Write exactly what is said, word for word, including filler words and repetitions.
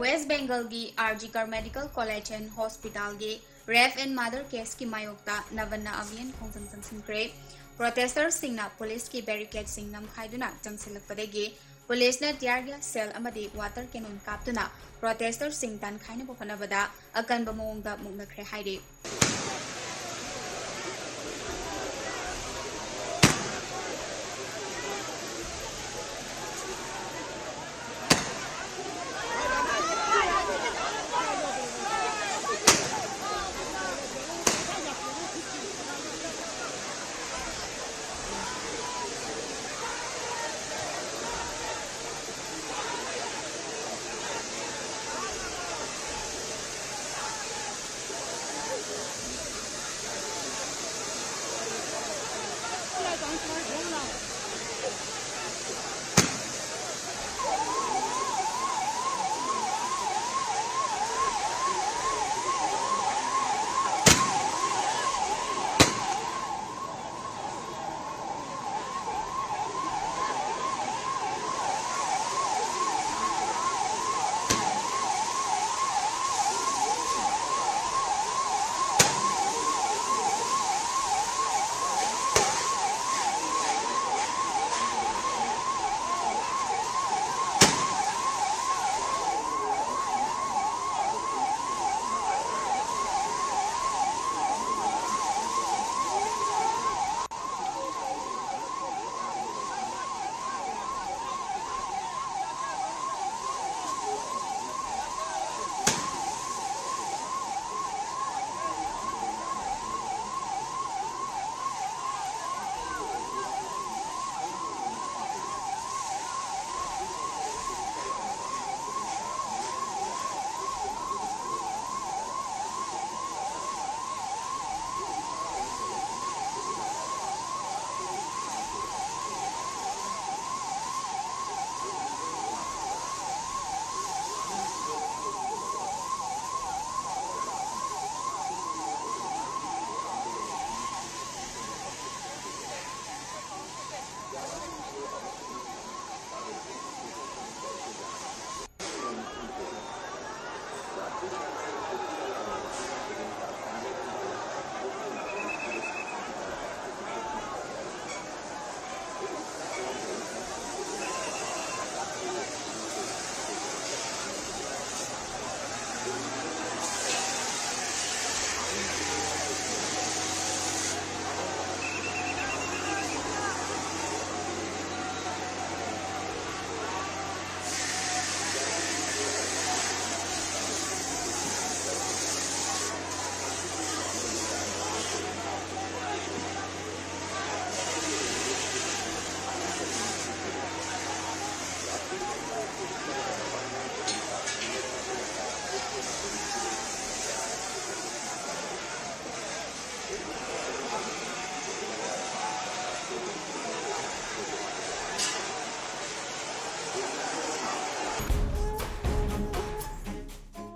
West Bengalꯒꯤ R G Kar Medical College and Hospitalꯒꯤ Rape and Murder Caseꯀꯤ ꯃꯥꯌꯣꯛꯇ ꯅꯕꯟꯅ ꯑꯚꯤꯌꯥꯟ ꯈꯣꯡꯖꯪ ꯆꯪꯁꯤꯟꯈ꯭ꯔꯦ꯫ Protesterꯁꯤꯡꯅ ꯄꯨꯂꯤꯁꯀꯤ barricadeꯁꯤꯡ ꯅꯝꯈꯥꯏꯗꯨꯅ ꯆꯪꯁꯤꯜꯂꯛꯄꯗꯒꯤ ꯄꯨꯂꯤꯁꯅ tear gas shell ꯑꯃꯗꯤ water cannon ꯀꯥꯞꯇꯨꯅ protesterꯁꯤꯡ ꯇꯥꯟꯈꯥꯏꯅꯕ ꯍꯣꯠꯅꯕꯗ ꯑꯀꯟꯕ ꯃꯑꯣꯡꯗ ꯃꯨꯛꯅꯈ꯭ꯔꯦ ꯍꯥꯏꯔꯤ꯫